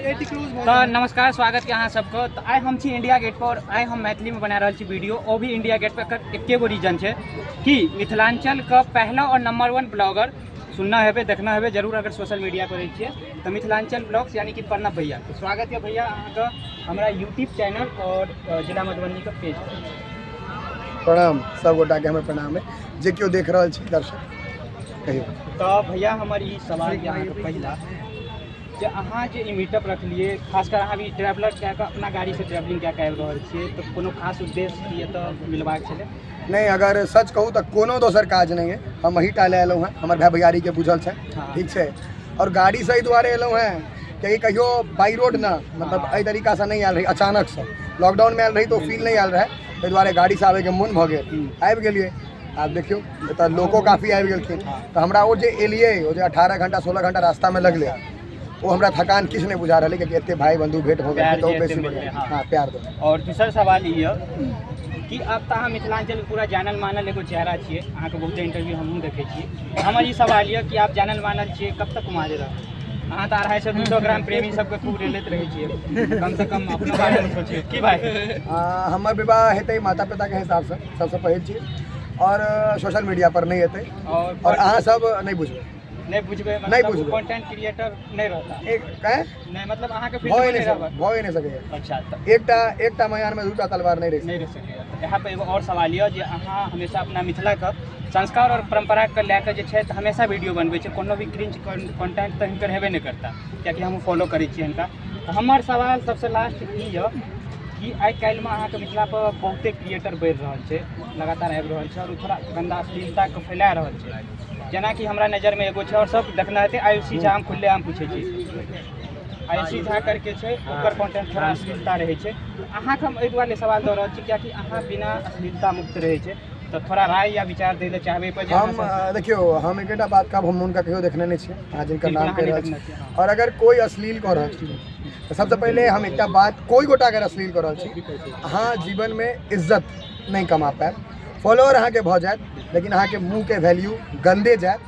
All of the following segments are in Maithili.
तऽ नमस्कार, स्वागत है अहाँ सबके। तऽ आइ हम छी इंडिया गेट पर। आइ हम मैथिलीमे बना रहल छी वीडियो, ओ भी इंडिया गेट पर। एकर एके गो रीजन छै कि मिथिलाञ्चलके पहला और नंबर 1 ब्लॉगर सुनना हेबै, देखना हेबै जरूर अगर सोशल मीडिया पर रहै छियै, तऽ मिथिलाञ्चल ब्लॉग्स यानी कि प्रणव भैया। तऽ स्वागत है भैया अहाँके हमरा यूट्यूब चैनल और जिला मधुबनीके पेज पर। प्रणाम, सब गोटाके हमर प्रणाम है जे केओ देख रहल छी दर्शक, कहियौ। तऽ भैया, हमर ई सवाल यऽ अहाँके पहिला जे अहाँ जे ई मीटअप रखलियै, खासकर अहाँ भी ट्रैवलर कए कऽ अपना गाड़ीसँ ट्रैवलिंग कए कऽ आबि रहल छियै, तऽ कोनो खास उद्देश्य की एतऽ मिलबाक छलै? नहि, अगर सच कहू तऽ कोनो दोसर काज नहि है, हम अही टा लए एलहुँ हेँ। हमर भाय भैयारीके बुझल छै। ठीक छै। आओर गाड़ीसँ एहि दुआरे एलहुँ हेँ कियाकि कहियो बाई रोड ने मतलब एहि तरीकासँ नहि आयल रही। अचानकसँ लॉकडाउनमे आयल रही तऽ ओ फील नहि आयल रहै। ताहि दुआरे गाड़ीसँ आबैके मोन भऽ गेल, आबि गेलियै। आब देखियौ, एतऽ लोको काफी आबि गेलखिन, तऽ हमरा ओ जे एलियै, ओ जे 18 घंटा 16 घंटा रास्तामे लगलै, ओ हमरा थकान किछु नहि बुझा रहलै, कियाकि एते भाई बंधु भेंट भऽ गेल तऽ ओ प्यार जे बेसी एते बढ़िआँ। मिललै, हाँ। हँ, प्यार दो। और दोसर सवाल ई यऽ कि आब तऽ अहाँ मिथिलाञ्चलके पूरा जानल मानल एगो चेहरा छियै। अहाँके बहुते इंटरव्यू हमहूँ देखै छी। हमर ई सवाल यऽ कि आप जानल मानल छियै, कब तक कुमारे रहबै? अहाँ तऽ 250 200 ग्राम प्रेमी सबके खूब रेलैत रहै छियै। कम से कम अपनो बारेमे सोचियौ की भाई? हमर विवाह हेतै माता पिताके हिसाबसँ, सबसँ पहिल चीज, आओर सोशल मीडिया पर नहि हेतै। और आओर अहाँ सब नहि बुझबै। नहि बुझबै? नहि मतलब बुझबै। कंटेंट क्रिएटर नहि रहता? एक काहे? नहि, मतलब अहाँके फील्ड भए मे नहि नहि रहबै? भए नहि सकैए। अच्छा, तऽ एकटा एकटा मयानमे दूटा तलवार नहि रहि नहि रहि सकैए। तऽ यहाँ पर एगो आओर सवाल यऽ जे अहाँ हमेशा अपना मिथिलाके संस्कार और परम्पराके लए कऽ जे छै तऽ हमेशा वीडियो बनबै छै। कोनो भी क्रिंज कंटेंट तऽ हिनकर हेबे नहि करता, कियाकि हम फॉलो करै छियै हिनका। तऽ हमर सवाल सबसँ लास्ट ई यऽ कि आइ काल्हिमे अहाँके मिथिला पर बहुते क्रिएटर बढ़ि रहल छै, लगातार आबि रहल छै और ओ थोड़ा गन्दा अश्लीलताके फैला रहल छै। जेनाकि हमरा नजरमे एगो छै और सब देखना हेतै, आयुषी झा। हम खुलेआम पूछै छी, आयुषी झा करके छै, ओकर कंटेंट थोड़ा अश्लीलता रहै छै। अहाँके हम एहि दुआरे सवाल दऽ रहल छी कियाकि अहाँ बिना अश्लीलता मुक्त रहै छै, तऽ थोड़ा राय या विचार दै लए चाहबै पर जे हम देखियौ, हम एकेटा बात कहब, हम हुनका कहियो देखने नहि छियै, अहाँ जिनकर बिल्कुल नाम अहाँ कहि नहि रहल छी। देखने छियै, हाँ। आओर अगर कोइ अश्लील कऽ रहल छी तऽ सबसँ पहिले हम एकटा बात, कोइ गोटा अगर अश्लील कऽ रहल छी, अहाँ जीवनमे इज्जत नहि कमा पायब। फॉलोअर अहाँके भऽ जायत, लेकिन अहाँके मुँहके वैल्यू गन्दे जायत।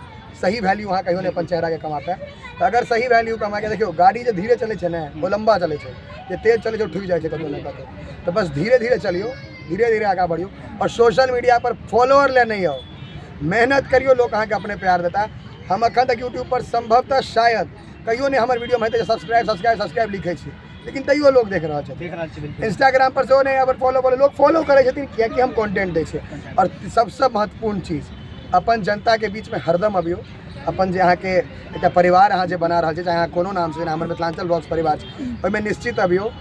सही वैल्यू अहाँ कहियो नहि अपन चेहराके कमा पायब। तऽ अगर सही वैल्यू कमाके, देखियौ, गाड़ी जे धीरे चलै छै ने, ओ लम्बा चलै छै, जे तेज चलै छै ओ ठुकि जाइ छै कतहु ने कतहु। तऽ बस धीरे धीरे चलियौ, धीरे धीरे आगाँ बढ़ियौ आओर सोशल मीडिया पर फॉलोअर लए नहि आउ। मेहनत करियौ, लोक अहाँके अपने प्यार देता। हम अखन तक यूट्यूब पर संभवतः शायद कहियो नहि हमर वीडियोमे हेतै जे सब्सक्राइब सब्सक्राइब सब्सक्राइब लिखै छी, लेकिन तैयो लोक देख रहल छथिन। देख रहल छी, बिल्कुल। इंस्टाग्राम पर सेहो नहि अगर फॉलो फॉलो, लोक फॉलो करै छथिन, कियाकि हम कंटेंट दै छियै। आओर सबसँ महत्वपूर्ण चीज, अपन जनताके बीचमे हरदम अबियौ। अपन जे अहाँके एकटा परिवार अहाँ जे बना रहल छी, चाहे अहाँ कोनो नामसँ, जेना हमर मिथिलाञ्चल ब्लॉग्स परिवार छै, ओहिमे निश्चित अबियौ।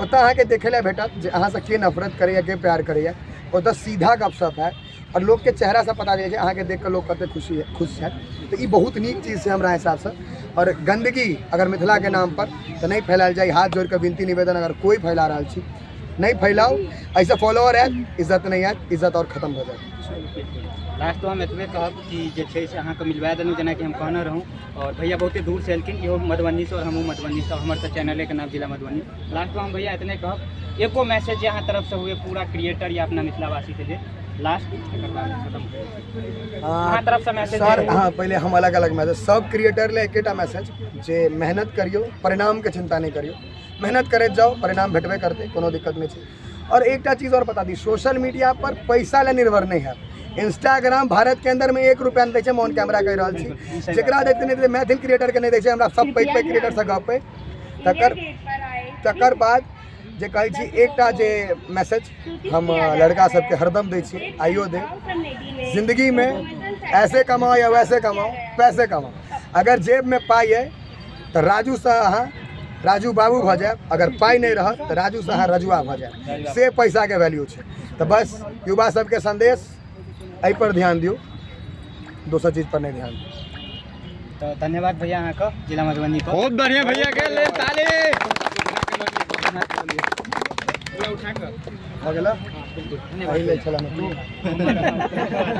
ओतऽ अहाँके देखै लए भेटत जे अहाँसँ के नफरत करैए, के प्यार करैए। ओतऽ सीधा गपशप हैत आओर लोकके चेहरासँ पता चलै छै, अहाँके देख कऽ लोक कते खुशी खुश छथि। तऽ ई बहुत नीक चीज छै हमरा हिसाबसँ। आओर गन्दगी अगर मिथिलाके नाम पर तऽ नहि फैलायल जाय। हाथ जोड़ि कऽ विनती निवेदन, अगर कोइ फैला रहल छी, नहि फैलाउ। एहिसँ फॉलोअर आयत, इज्जत नहि आयत, इज्जत आओर खत्म भऽ जायत। लास्ट हम एतबे कहब कि जे छै से अहाँके मिलवा देलहुँ, जेनाकि हम कहने रहूँ। आओर भैया बहुते दूरसँ एलखिन, इहो मधुबनीसँ आओर हमहूँ मधुबनीसँ। हमर तऽ चैनलेके नाम जिला मधुबनी। लास्टमे हम भैया एतने कहब, एको मैसेज जे अहाँ तरफसँ हुए पूरा क्रिएटर या अपना मिथिलावासीके लिए लास्ट, एकर बाद खत्म। अहाँ तरफसँ मैसेज। सर, हाँ, पहिले हम अलग अलग मैसेज, सब क्रिएटर ले एकेटा मैसेज जे मेहनत करियौ, परिणामके चिंता नहि करियौ। मेहनत करैत जाउ, परिणाम भेटबे करतै, कोनो दिक्कत नहि छै। और एकटा चीज और बता दी, सोशल मीडिया पर पैसा ले निर्भर नहीं है। इंस्टाग्राम भारत के अंदर में 1 रुपया नहि दै छै। ऑन कैमरा कहि रहल छी, जेकरा दैते नहि दै, मैथिल क्रिएटर के नहि दै छै। हमरा सब पैघ पैघ क्रिएटर से गप अइ। तकर तकर बाद जे कहै छी, एकटा जे मैसेज हम लड़का सबके हरदम दै छी, आइयो देब, जिंदगी में ऐसे कमाओ या वैसे कमाओ, पैसे कमाओ। अगर जेब में पाइ अइ तऽ राजूसँ अहाँ राजू बाबू भऽ जायब, अगर पाइ नहि रहत तऽ राजूसँ अहाँ रजुआ भऽ जायब। से पैसाके वैल्यू छै। तऽ बस युवा सबके संदेश, एहि पर ध्यान दियौ, दोसर चीज पर नहि ध्यान दियौ। तऽ धन्यवाद भैया अहाँके जिला मधुबनी पर। बहुत बढ़िया, भैया के लेल ताली। भऽ गेल? बिल्कुल। एहि लेल छलहुँ तू।